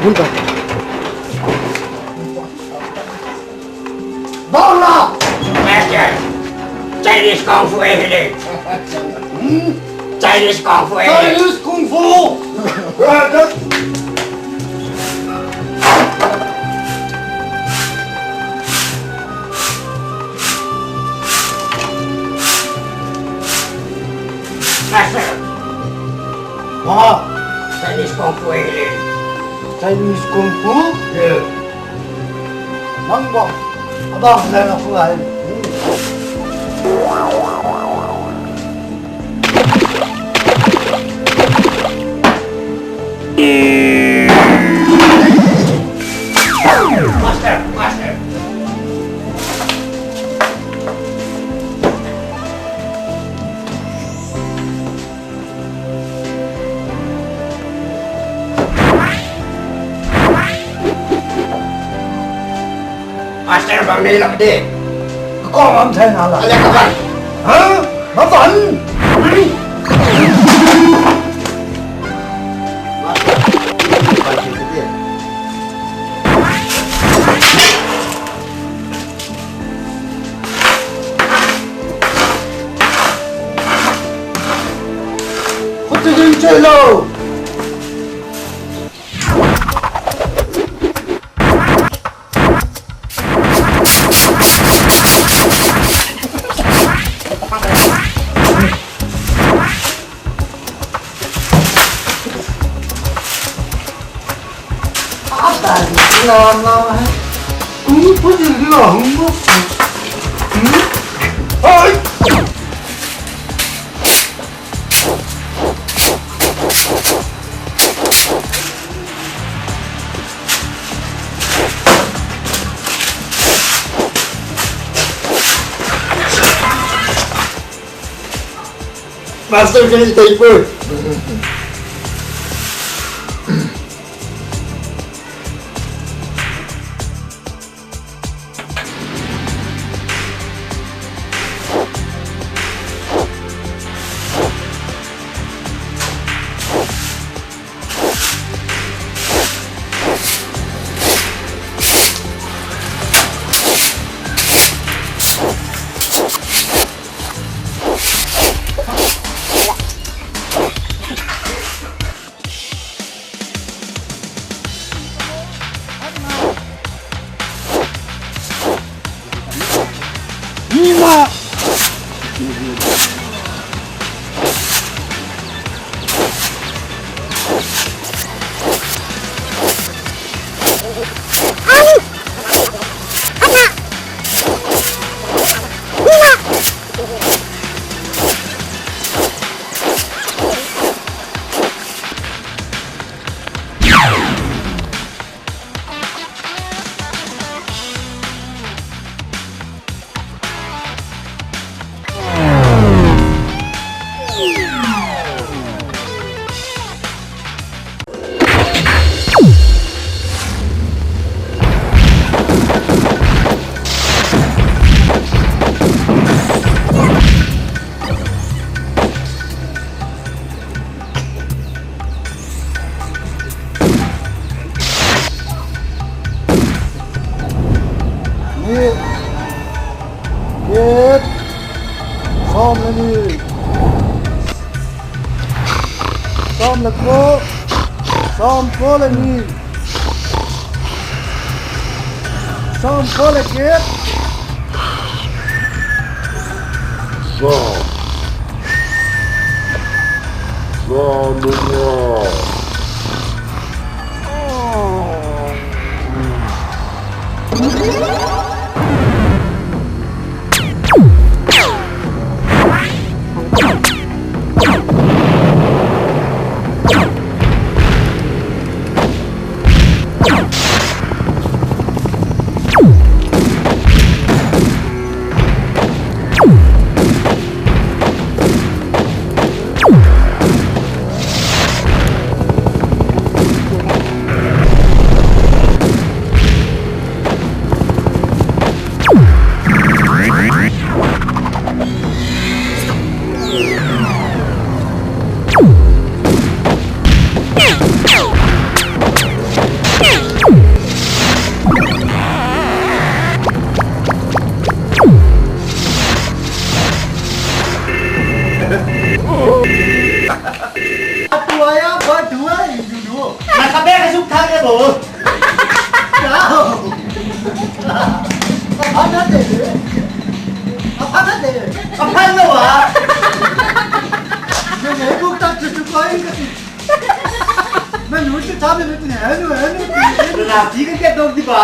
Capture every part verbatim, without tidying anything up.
Bang lah! Master! Chinese Kung Fu everything! Hmm? Chinese Kung Fu everything! Chinese Kung Fu! Master! Wah! Chinese Kung Fu everything! Chinese Kung Fu? Yeah. Nang bang, abang saya nak keluar. Master, master. Master bang ni lak di. Kau ngam saya nala. Ada kabar? Hah? Mapan? Khuti din chelo. Master, can you taper? Some lako, some colony, some colony. Some, some. Atuaya badua indudu. Nakabeka suk thage bo. Apa na de? Apa na de? Apa na wa? Ye nahi bukta chuchu koi ka. मैं noodles खा, मैंने तुम्हें है no, है no. तो नाती का क्या दोष दिखा?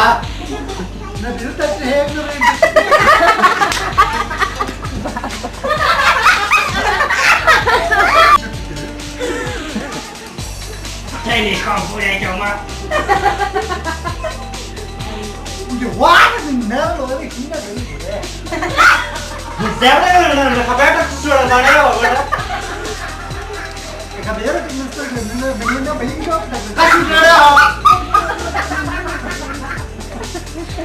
मैं दिल तक से है नो रे। Chinese kung fu dai jong ma. ये वाह, मैं लो रे, कितना गरीब है। Zero na na na, kabeta kusura na na. Kabeta kusura na na, na na na. Kasi na na.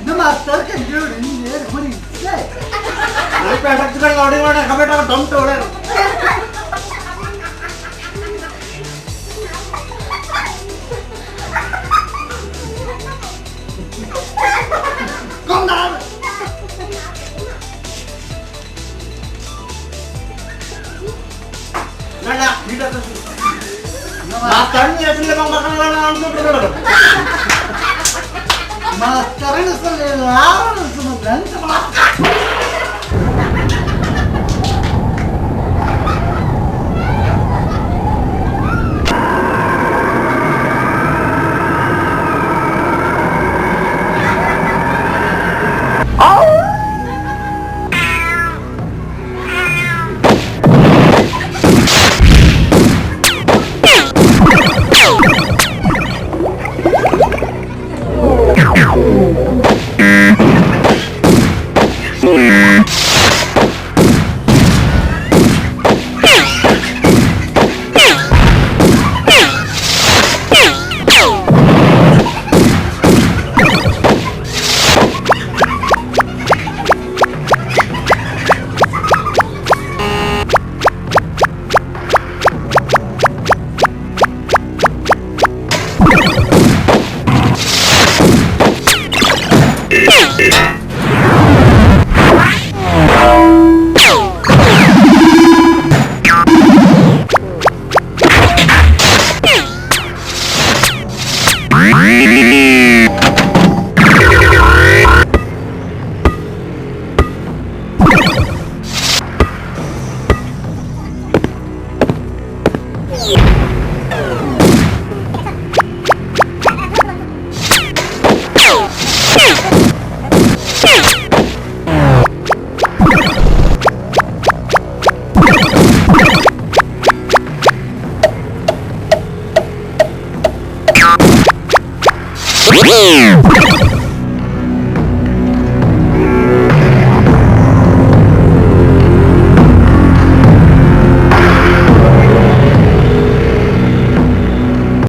The master can do it in there. What do you say? Aru peta kusura na na, kabeta dum tore. Come down. Na na, dito to. Masternya sudah mau makan orang langsung. Masternya sudah langsung.